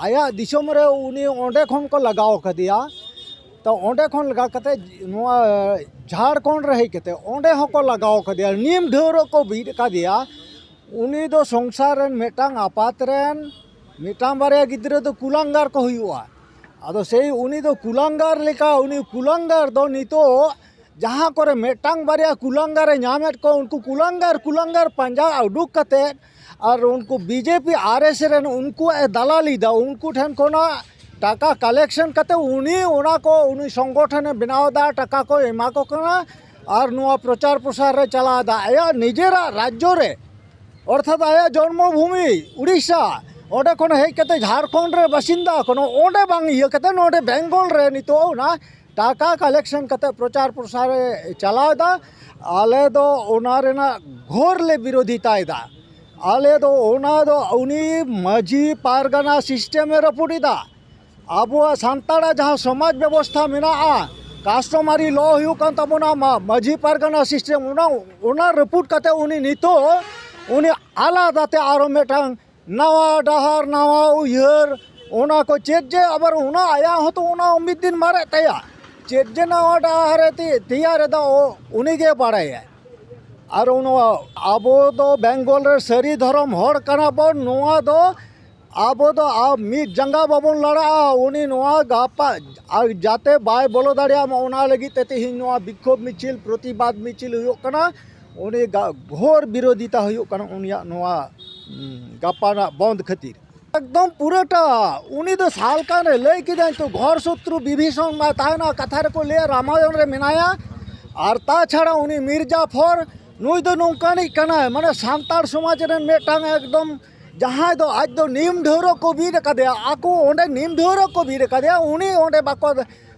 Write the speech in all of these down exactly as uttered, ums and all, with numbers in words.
ᱟᱭᱟᱜ ᱫᱤᱥᱚᱢ ᱨᱮ ᱩᱱᱤ ᱚᱸᱰᱮ ᱠᱷᱚᱱ ᱠᱚ ᱞᱟᱜᱟᱣ ᱠᱟᱫᱮᱭᱟ᱾ ᱛᱚ ᱚᱸᱰᱮ ᱠᱷᱚᱱ ᱞᱟᱜᱟ ᱠᱟᱛᱮ ᱱᱚᱣᱟ ᱡᱷᱟᱲᱠᱷᱚᱸᱰ ᱨᱮ ᱦᱮᱡ ᱠᱟᱛᱮ ᱚᱸᱰᱮ ᱦᱚᱸᱠᱚ ᱞᱟᱜᱟᱣ ᱠᱟᱫᱮᱭᱟ, ᱱᱤᱢ ᱰᱷᱟᱹᱣᱨᱟᱹᱜ ᱠᱚ ᱵᱤᱫ ᱠᱟᱫᱮᱭᱟ᱾ ᱩᱱᱤ ᱫᱚ ᱥᱚᱝᱥᱟᱨ ᱨᱮᱱ ᱢᱤᱫᱴᱟᱝ ᱟᱯᱟᱛ ᱨᱮᱱ ᱢᱤᱫᱴᱟᱝ ᱵᱟᱨᱭᱟ ᱜᱤᱫᱽᱨᱟᱹ ᱫᱚ ᱠᱩᱞᱟᱝᱜᱟᱨ ᱠᱚ ᱦᱩᱭᱩᱜᱼᱟ᱾ ᱟᱫᱚ ᱥᱮᱭ ᱩᱱᱤ ᱫᱚ ᱠᱩᱞᱟᱝᱜᱟᱨ ᱞᱮᱠᱟ, ᱩᱱᱤ ᱠᱩᱞᱟᱝᱜᱟᱨ ᱫᱚ ᱱᱤᱛᱚᱜ ᱡᱟᱦᱟᱸ ᱠᱚᱨᱮ ᱢᱤᱫᱴᱟᱝ ᱵᱟᱨᱭᱟ ᱠᱩᱞᱟᱝᱜᱟᱨᱮ ᱧᱟᱢᱮᱫ ᱠᱚ, ᱩᱱᱠᱩ ᱠᱩᱞᱟᱝᱜᱟᱨ ᱠᱩᱞᱟᱝᱜᱟᱨ ᱯᱟᱸᱡᱟ ᱩᱰᱩᱠ ᱠᱟᱛᱮ ᱟᱨ ᱩᱱᱠᱩ ᱵᱤᱡᱮᱯᱤ ᱟᱨᱮᱥ ᱨᱮᱱ ᱩᱱᱠᱩᱣᱟᱜ ᱮ ᱫᱟᱞᱟᱞᱤ ᱫᱟ, ᱩᱱᱠᱩ ᱴᱷᱮᱱ ᱠᱷᱚᱱᱟᱜ ᱴᱟᱠᱟ ᱠᱟᱞᱮᱠᱥᱚᱱ ᱠᱟᱛᱮ ᱩᱱᱤ ᱚᱱᱟ ᱠᱚ, ᱩᱱᱤ ᱥᱚᱝᱜᱚᱴᱷᱚᱱᱮ ᱵᱮᱱᱟᱣ ᱮᱫᱟ, ᱴᱟᱠᱟ ᱠᱚ ᱮᱢᱟ ᱠᱚ ᱠᱟᱱᱟ ᱟᱨ ᱱᱚᱣᱟ ᱯᱨᱚᱪᱟᱨ ᱯᱨᱚᱥᱟᱨ ᱨᱮ ᱪᱟᱞᱟᱣ ᱮᱫᱟ᱾ ᱟᱭᱟᱜ ᱱᱤᱡᱮᱨᱟᱜ ᱨᱟᱡᱽᱡᱚ ᱨᱮ, ᱚᱨᱛᱷᱟᱛ ᱟᱭᱟᱜ ᱡᱚᱱᱢᱚ ᱵᱷᱩᱢᱤ ᱩᱲᱤᱥᱥᱟ, ᱚᱸᱰᱮ ᱠᱷᱚᱱ ᱦᱮᱡ ᱠᱟᱛᱮ ᱡᱷᱟᱲᱠᱷᱚᱸᱰ ᱨᱮ ᱵᱟᱥᱤᱱᱫᱟ ᱠᱟᱱᱟ, ᱚᱸᱰᱮ ᱵᱟᱝ ᱤᱭᱟᱹ ᱠᱟᱛᱮ ᱱᱚᱰᱮ ᱵᱮᱝᱜᱚᱞ ᱨᱮ ᱱᱤᱛᱚᱜ ᱚᱱᱟ ᱴᱟᱠᱟ ᱠᱟᱞᱮᱠᱥᱚᱱ ᱠᱟᱛᱮ ᱯᱨᱚᱪᱟᱨ ᱯᱨᱚᱥᱟᱨᱮ ᱪᱟᱞᱟᱣ ᱮᱫᱟ᱾ ᱟᱞᱮ ᱫᱚ ᱚᱱᱟ ᱨᱮᱱᱟᱜ ᱜᱷᱳᱨ ᱞᱮ ᱵᱤᱨᱳᱫᱷᱤᱛᱟᱭᱮᱫᱟ᱾ ᱟᱞᱮ ᱫᱚ ᱚᱱᱟ ᱫᱚ ᱩᱱᱤ ᱢᱟᱹᱡᱷᱤ ᱯᱟᱨᱜᱟᱱᱟ ᱥᱤᱥᱴᱮᱢᱮ ᱨᱟᱹᱯᱩᱫ ᱮᱫᱟ᱾ ᱟᱵᱚᱣᱟᱜ ᱥᱟᱱᱛᱟᱲᱟᱜ ᱡᱟᱦᱟᱸ ᱥᱚᱢᱟᱡᱽ ᱵᱮᱵᱚᱥᱛᱷᱟ ᱢᱮᱱᱟᱜᱼᱟ, ᱠᱟᱥᱴᱚᱢᱟᱨᱤ ᱞᱚ ᱦᱩᱭᱩᱜ ᱠᱟᱱ ᱛᱟᱵᱚᱱᱟ, ᱢᱟ-, ᱢᱟᱹᱡᱷᱤ ᱯᱟᱨᱜᱟᱱᱟ ᱥᱤᱥᱴᱮᱢ, ᱚᱱᱟ, ᱚᱱᱟ ᱨᱟᱹᱯᱩᱫ ᱠᱟᱛᱮ ᱩᱱᱤ ᱱᱤᱛᱚᱜ ᱩᱱᱤ ᱟᱞᱟᱫᱟᱛᱮ ᱟᱨᱚ ᱢᱤᱫᱴᱟᱝ ᱱᱟᱣᱟ ᱰᱟᱦᱟᱨ, ᱱᱟᱣᱟ ᱩᱭᱦᱟᱹᱨ, ᱚᱱᱟ ᱠᱚ ᱪᱮᱫ ᱡᱮ ᱟᱵᱟᱨ ᱚᱱᱟ ᱟᱭᱟᱜ ᱦᱚᱸᱛᱚ ᱚᱱᱟ ᱢᱤᱫ ᱫᱤᱱ ᱢᱟᱨᱮᱜ ᱛᱟᱭᱟ᱾ ᱪᱮᱫ ᱡᱮ ᱱᱟᱣᱟ ᱰᱟᱦᱟᱨᱮ ᱛᱮ-, ᱛᱮᱭᱟᱨ ᱮᱫᱟ, ᱚ-, ᱩᱱᱤᱜᱮ ᱵᱟᱲᱟᱭᱟᱭ᱾ ᱟᱨ ᱱᱚᱣᱟ ᱟᱵᱚ ᱫᱚ ᱵᱮᱝᱜᱚᱞ ᱨᱮ ᱥᱟᱹᱨᱤ ᱫᱷᱚᱨᱚᱢ ᱦᱚᱲ ᱠᱟᱱᱟ ᱵᱚᱱ, ᱱᱚᱣᱟ ᱫᱚ ᱟᱵᱚ ᱫᱚ ᱟ-, ᱢᱤᱫ ᱡᱟᱸᱜᱟ ᱵᱟᱵᱚᱱ ᱞᱟᱲᱟᱜᱼᱟ᱾ ᱩᱱᱤ ᱱᱚᱣᱟ ᱜᱟᱯᱟ ᱟᱨ ᱡᱟᱛᱮ ᱵᱟᱭ ᱵᱚᱞᱚ ᱫᱟᱲᱮᱭᱟᱜ ᱢᱟ, ᱚᱱᱟ ᱞᱟᱹᱜᱤᱫ ᱛᱮ ᱛᱮᱦᱮᱧ ᱱᱚᱣᱟ ᱵᱤᱠᱠᱷᱳᱵ ᱢᱤᱪᱷᱤᱞ, ᱯᱨᱚᱛᱤᱵᱟᱫ ᱢᱤᱪᱷᱤᱞ ᱦᱩᱭᱩᱜ ᱠᱟᱱᱟ᱾ ᱩᱱᱤ ᱜᱟ-, ᱜᱷᱳᱨ ᱵᱤᱨᱳᱫᱷᱤᱛᱟ ᱦᱩᱭᱩᱜ ᱠᱟᱱᱟ ᱩᱱᱤᱭᱟᱜ ᱱᱚᱣᱟ, ᱩᱸ, ᱜᱟᱯᱟ ᱨᱮᱱᱟᱜ ᱵᱚᱱᱫ ᱠᱷᱟᱹᱛᱤᱨ᱾ ᱮᱠᱫᱚᱢ ᱯᱩᱨᱟᱹᱴᱟ ᱩᱱᱤ ᱫᱚ ᱥᱟᱞ ᱠᱟᱱ ᱨᱮ ᱞᱟᱹᱭ ᱠᱮᱫᱟᱭ ᱛᱚ, ᱜᱷᱚᱨ ᱥᱚᱛᱨᱩ ᱵᱤᱵᱷᱤᱥᱚᱱ ᱢᱟ ᱛᱟᱦᱮᱱᱟ, ᱠᱟᱛᱷᱟ ᱨᱮᱠᱚ ᱞᱟᱹᱭᱟ ᱨᱟᱢᱟᱭᱚᱱ ᱨᱮ ᱢᱮᱱᱟᱭᱟ᱾ ᱟᱨ ᱛᱟᱪᱷᱟᱲᱟ ᱩᱱᱤ ᱢᱤᱨ ᱡᱟᱯᱷᱚᱨ ᱱᱩᱭ ᱫᱚ ᱱᱚᱝᱠᱟᱱᱤᱡ ᱠᱟᱱᱟᱭ, ᱢᱟᱱᱮ ᱥᱟᱱᱛᱟᱲ ᱥᱚᱢᱟᱡᱽ ᱨᱮᱱ ᱢᱤᱫᱴᱟᱝ ᱮᱠᱫᱚᱢ ᱡᱟᱦᱟᱸᱭ ᱫᱚ ᱟᱡ ᱫᱚ ᱱᱤᱢ ᱰᱷᱟᱹᱣᱨᱟᱹᱜ ᱠᱚ ᱵᱤᱫ ᱟᱠᱟᱫᱮᱭᱟ, ᱟᱠᱚ ᱚᱸᱰᱮ ᱱᱤᱢ ᱰᱷᱟᱹᱣᱨᱟᱹᱜ ᱠᱚ ᱵᱤᱫ ᱟᱠᱟᱫᱮᱭᱟ, ᱩᱱᱤ ᱚᱸᱰᱮ ᱵᱟᱠᱚ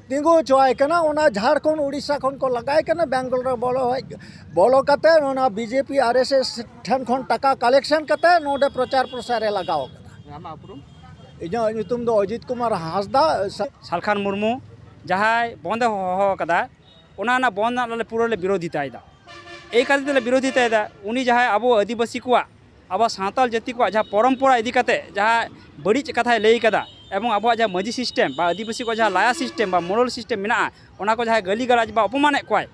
ᱛᱤᱸᱜᱩ ᱦᱚᱪᱚᱣᱟᱭ ᱠᱟᱱᱟ᱾ ᱚᱱᱟ ᱡᱷᱟᱲᱠᱷᱚᱸᱰ ᱩᱲᱤᱥᱥᱟ ᱠᱷᱚᱱ ᱠᱚ ᱞᱟᱜᱟᱭ ᱠᱟᱱᱟ, ᱵᱮᱝᱜᱚᱞ ᱨᱮ ᱵᱚᱞᱚ ᱦᱮᱡ, ᱵᱚᱞᱚ ᱠᱟᱛᱮ ᱚᱱᱟ ᱵᱤᱡᱮᱯᱤ ᱟᱨᱮᱥᱮᱥ ᱴᱷᱮᱱ ᱠᱷᱚᱱ ᱴᱟᱠᱟ ᱠᱟᱞᱮᱠᱥᱚᱱ ᱠᱟᱛᱮ ᱱᱚᱰᱮ ᱯᱨᱚᱪᱟᱨ ᱯᱨᱚᱥᱟᱨ ᱮ ᱞᱟᱜᱟᱣ ᱠᱟᱫᱟ᱾ ᱟᱢᱟᱜ ᱩᱯᱨᱩᱢ? ᱤᱧᱟᱹᱜ ᱧᱩᱛᱩᱢ ᱫᱚ ᱚᱡᱤᱛ ᱠᱩᱢᱟᱨ ᱦᱟᱸᱥᱫᱟ᱾ ᱥᱟ- ᱥᱟᱞᱠᱷᱟᱱ ᱢᱩᱨᱢᱩ ᱡᱟᱦᱟᱸᱭ ᱵᱚᱱᱫ ᱮ ᱦᱚᱦᱚ ᱟᱠᱟᱫᱟ, ᱚᱱᱟ ᱨᱮᱱᱟᱜ ᱵᱚᱱᱫ ᱨᱮᱱᱟᱜ ᱞᱮ ᱯᱩᱨᱟᱹ ᱞᱮ ᱵᱤᱨᱳᱫᱷᱤᱛᱟᱭᱮᱫᱟ᱾ ᱮᱭ ᱠᱷᱟᱹᱛᱤᱨ ᱛᱮᱞᱮ ᱵᱤᱨᱳᱫᱷᱤᱛᱟᱭᱮᱫᱟ, ᱩᱱᱤ ᱡᱟᱦᱟᱸᱭ ᱟᱵᱚ ᱟᱹᱫᱤᱵᱟᱹᱥᱤ ᱠᱚᱣᱟᱜ ᱟᱵᱚ ᱥᱟᱱᱛᱟᱲ ᱡᱟᱹᱛᱤ ᱠᱚᱣᱟᱜ ᱡᱟᱦᱟᱸ ᱯᱚᱨᱚᱢᱯᱚᱨᱟ ᱤᱫᱤ ᱠᱟᱛᱮ ᱡᱟᱦᱟᱸ ᱵᱟᱹᱲᱤᱡ ᱠᱟᱛᱷᱟᱭ ᱞᱟᱹᱭ ᱠᱟᱫᱟ, ᱮᱵᱚᱝ ᱟᱵᱚᱣᱟᱜ ᱡᱟᱦᱟᱸ ᱢᱟᱹᱡᱷᱤ ᱥᱤᱥᱴᱮᱢ ᱵᱟ ᱟᱹᱫᱤᱵᱟᱹᱥᱤ ᱠᱚᱣᱟᱜ ᱡᱟᱦᱟᱸ ᱞᱟᱭᱟ ᱥᱤᱥᱴᱮᱢ ᱵᱟ ᱢᱳᱨᱟᱞ ᱥᱤᱥᱴᱮᱢ ᱢᱮᱱᱟᱜᱼᱟ, ᱚᱱᱟ ᱠᱚ ᱡᱟᱦᱟᱸᱭ ᱜᱟᱹᱞᱤ ᱜᱟᱞᱟᱡᱽ ᱵᱟ ᱚᱯᱚᱢᱟᱱᱮᱫ ᱠᱚᱣᱟᱭ,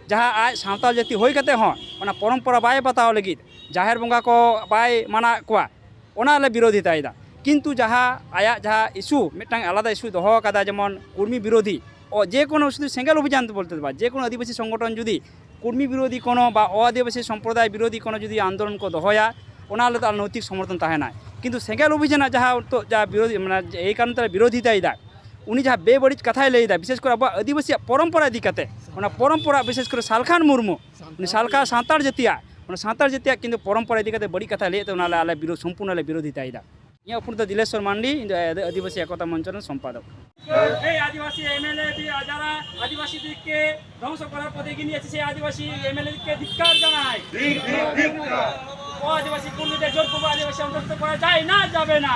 ᱡᱟᱦᱟᱸ ᱟᱡ ᱥᱟᱱᱛᱟᱲ ᱡᱟᱹᱛᱤ ᱦᱩᱭ ᱠᱟᱛᱮ ᱦᱚᱸ ᱚᱱᱟ ᱯᱚᱨᱚᱢᱯᱚᱨᱟ ᱵᱟᱭ ᱵᱟᱛᱟᱣ ᱞᱟᱹᱜᱤᱫ, ᱡᱟᱦᱮᱨ ᱵᱚᱸᱜᱟ ᱠᱚ ᱵᱟᱭ ᱢᱟᱱᱟᱣᱮᱫ ᱠᱚᱣᱟ, ᱚᱱᱟ ᱞᱮ ᱵᱤᱨᱳᱫᱷᱤᱛᱟᱭᱮᱫᱟ᱾ ᱠᱤᱱᱛᱩ ᱡᱟᱦᱟᱸ ᱟᱭᱟᱜ ᱡᱟᱦᱟᱸ ᱤᱥᱩ, ᱢᱤᱫᱴᱟᱝ ᱟᱞᱟᱫᱟ ᱤᱥᱩ ᱫᱚᱦᱚ ᱟᱠᱟᱫᱟ, ᱡᱮᱢᱚᱱ ᱠᱩᱲᱢᱤ ᱵᱤᱨᱳᱫᱷᱤ, ᱚ, ᱡᱮ ᱠᱳᱱᱳ ᱥᱩᱫᱷᱩ ᱥᱮᱸᱜᱮᱞ ᱚᱵᱷᱤᱡᱟᱱ ᱵᱚᱞᱛᱮ ᱫᱚ ᱵᱟᱝ, ᱡᱮ ᱠᱳᱱᱳ ᱟᱹᱫᱤᱵᱟᱹᱥᱤ ᱥᱚᱝᱜᱚᱴᱷᱚᱱ ᱡᱩᱫᱤ ᱠᱩᱲᱢᱤ ᱵᱤᱨᱳᱫᱷᱤ ᱠᱳᱱᱳ ᱵᱟ ᱚ ᱟᱹᱫᱤᱵᱟᱹᱥᱤ ᱥᱚᱢᱯᱨᱚᱫᱟᱭ ᱵᱤᱨᱳᱫᱷᱤ ᱠᱳᱱᱳ ᱡᱩᱫᱤ ᱟᱱᱫᱳᱞᱚᱱ ᱠᱚ ᱫᱚᱦᱚᱭᱟ, ᱚᱱᱟ ᱦᱤᱞᱳᱜ ᱫᱚ ᱟᱞᱮ ᱱᱳᱭᱛᱤᱠ ᱥᱚᱢᱚᱨᱛᱷᱚᱱ ᱛᱟᱦᱮᱱᱟ᱾ ᱠᱤᱱᱛᱩ ᱥᱮᱸᱜᱮᱞ ᱚᱵᱷᱤᱡᱟᱱᱟᱜ ᱡᱟᱦᱟᱸ ᱱᱤᱛᱚᱜ ᱡᱟᱦᱟᱸ ᱵᱤᱨᱳᱫᱷᱤ, ᱢᱟᱱᱮ ᱮᱭ ᱠᱟᱨᱚᱱ ᱛᱮ ᱵᱤᱨᱳᱫᱷᱤᱛᱟᱭᱮᱫᱟ, ᱩᱱᱤ ᱡᱟᱦᱟᱸ ᱵᱮᱵᱟᱹᱲᱤᱡ ᱠᱟᱛᱷᱟᱭ ᱞᱟᱹᱭᱫᱟ, ᱵᱤᱥᱮᱥ ᱠᱚᱨᱮ ᱟᱵᱚᱣᱟᱜ ᱟᱹᱫᱤᱵᱟᱹᱥᱤᱭᱟᱜ ᱯᱚᱨᱚᱢᱯᱚᱨᱟ ᱤᱫᱤ ᱠᱟᱛᱮ, ᱚᱱᱟ ᱯᱚᱨᱚᱢᱯᱚᱨᱟ, ᱵᱤᱥᱮᱥ ᱠᱚᱨᱮ ᱥᱟᱞᱠᱷᱟᱱ ᱢᱩᱨᱢᱩ, ᱩᱱᱤ ᱥᱟᱞᱠᱷᱟ ᱥᱟᱱᱛᱟᱲ ᱡᱟᱹᱛᱤᱭᱟᱜ, ᱚᱱᱟ ᱥᱟᱱᱛᱟᱲ ᱡᱟᱹᱛᱤᱭᱟᱜ ᱠᱤᱱᱛᱩ ᱯᱚᱨᱚᱢᱯᱚᱨᱟ ᱤᱫᱤ ᱠᱟᱛᱮ ᱵᱟᱹᱲᱤᱡ ᱠᱟᱛᱷᱟᱭ ᱞᱟᱹᱭᱮᱫ ᱛᱮ, ᱚᱱᱟ ᱞᱮ ᱟᱞᱮ ᱵᱤᱨᱳᱫᱷ, ᱥᱚᱢᱯᱩᱨᱱᱚ ᱞᱮ ᱵᱤᱨᱳᱫᱷᱤᱛᱟᱭᱮᱫᱟ᱾ ᱤᱧᱟᱹᱜ ᱩᱯᱨᱩᱢ ᱫᱚ ᱫᱤᱞᱮᱥᱣᱚᱨ ᱢᱟᱱᱰᱤ, ᱤᱧ ᱫᱚ ᱟᱹᱫᱤᱵᱟᱹᱥᱤ ᱮᱠᱚᱛᱟ ᱢᱚᱧᱪᱚ ᱨᱮᱱ ᱥᱚᱢᱯᱟᱫᱚᱠ। এই আদিবাসী এমএলএ যারা আদিবাসীদেরকে ধ্বংস করার পথে এগিয়ে নিয়ে যাচ্ছে, সেই আদিবাসী এমএলএ কে ধিক্কার জানাই। ও আদিবাসী কর্মীদের জোরপূর্বক আদিবাসী অন্তর্ভুক্ত করা যায় না, যাবে না।